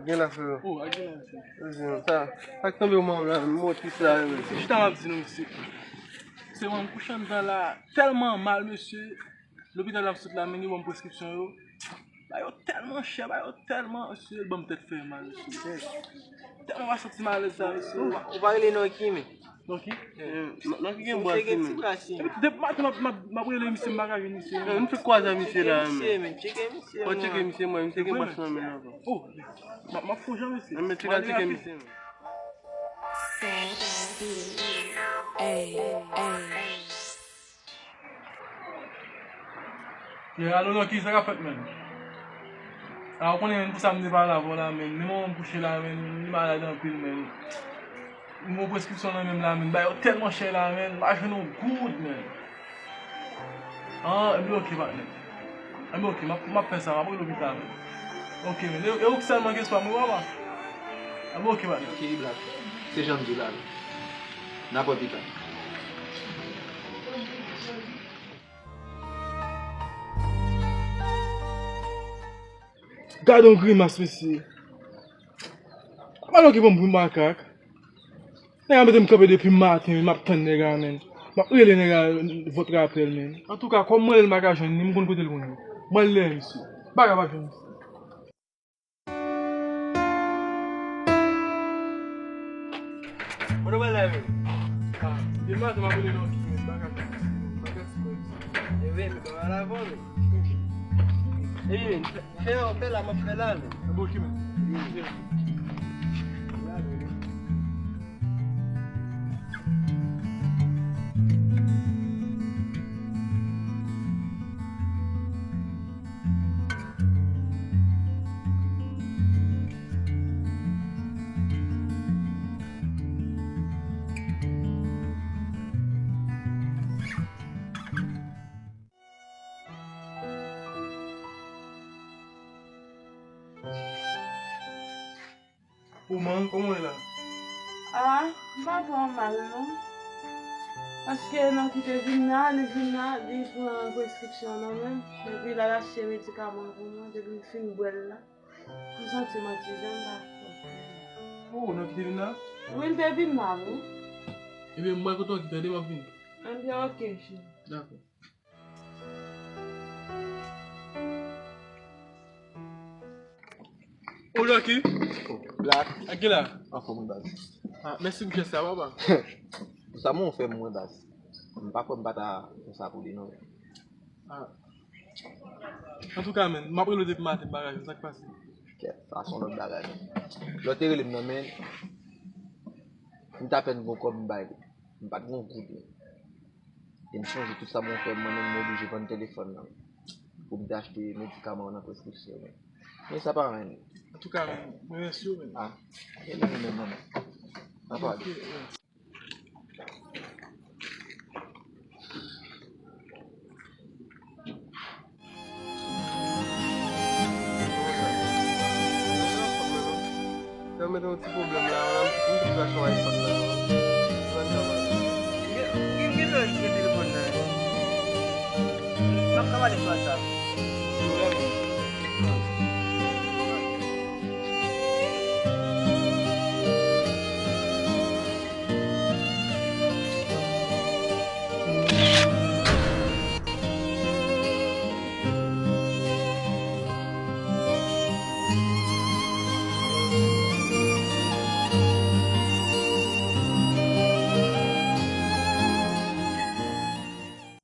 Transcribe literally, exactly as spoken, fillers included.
Gen la, frè. Oh, a gen la, mesye. Mesye, sa, sa k tonbe w manm la, m motris la, mesye. Se chita m ap di nou, mesye. Se manm kouche anndan la, tèlman mal, mesye. Lopital m ap sot la, men yo ban m preskripsyon yo. Bagay yo tèlman chè, bagay yo tèlman, mesye, ban m tèt fè mal, mesye. Tèlman m pa santi malèz sa, mesye. Ou pa, ou pa rele Nòki, men. Nòki? Eh, Nòki gen bras, men. Depi maten m ap, m ap, m ap rele misye, m pa ka jwenn misye. Eh, m fèk kwaze misye la, men. Fò tcheke misye, mwen, misye gen bras nan men l ankò. Oh, m ap, m ap fon jan mesye. Men tcheke, tcheke misye, men. Ey, ey. Yeah, alo, Nòki, sa k ap fèt, men? A, ou konnen, men, pou sa m te pale avè w la, men, men manman m kouche la, men, li malad anpil, men. M gon preskripsyon nan men m la, men, bagay yo tèlman chè la, men, m pa jwenn yon goud, men. An, ebyen, oke, patnè. Ebyen, oke, m ap, m ap fè sa, m ap rele lopital, men. Oke, men, e, e ou ki sèlman gen espwa m wi, papa. Ebyen, oke, patnè. Oke, Black. Se jan m di w la, men. N ap wè pita. Gade yon grimas, mesye. Malè ki ban m pou makak. Nèg la mete m kanpe depi maten, men m ap tann nèg la, men. M ap rele nèg la, vòt rapèl, men. Antouka, kòm mwen rele l m pa ka jwenn li, m konn kote l konn ye. M al lè misye. M pa ka pa jwenn misye. Kote w pral la menm? Ah, depi maten m ap rele Nòki, men m pa ka jwenn misye, m pa ka jwenn misye. E wi, men pa mal avan, men. E wi, men, fè, fè, fè la, m ap fè la, men. E bon, ok, men. Wi. Ou man, kòman w ye la? Ah, m pa twò mal non. Paske nan ki te vin la, li vin la, li pran preskripsyon nan men m. Epi l al achte medikaman pou mwen, depi m fin bwè l la, m santi m an ti jan, m pa twò. Oh, nan ki te vin la? Wi, l te vin la, wi. Ebyen, m pral kote w ki tande, m ap vini. Ebyen, ok, cheri. Dakò. Ou Lucky? Oh, Black. Ak ki la? Anfòm wi baz. Ah, mèsi pou jès la, papa. Pou sa mwen fè mwen baz. M pa kwè m pa ta fè sa pou li non. Ah. Antouka, men, m ap rele w depi maten, m pa ka jwenn, sa k pase? Kèt, sa se yon lòt bagay, men. Lè w te rele m nan, men, m t apèn gon kòb m bay li. M pa t gon goud, men. E m sonje tout sa mwen fè, mwen menm mwen oblije vann telefòn nan pou m te achte medikaman nan preskripsyon, men. Men sa pa anyen. Antouka, men, mwen remèsye w, men. Ah, e mwen menm, mwen menm. Anpil. Ok, yeah. Sa mete yon ti pwoblèm.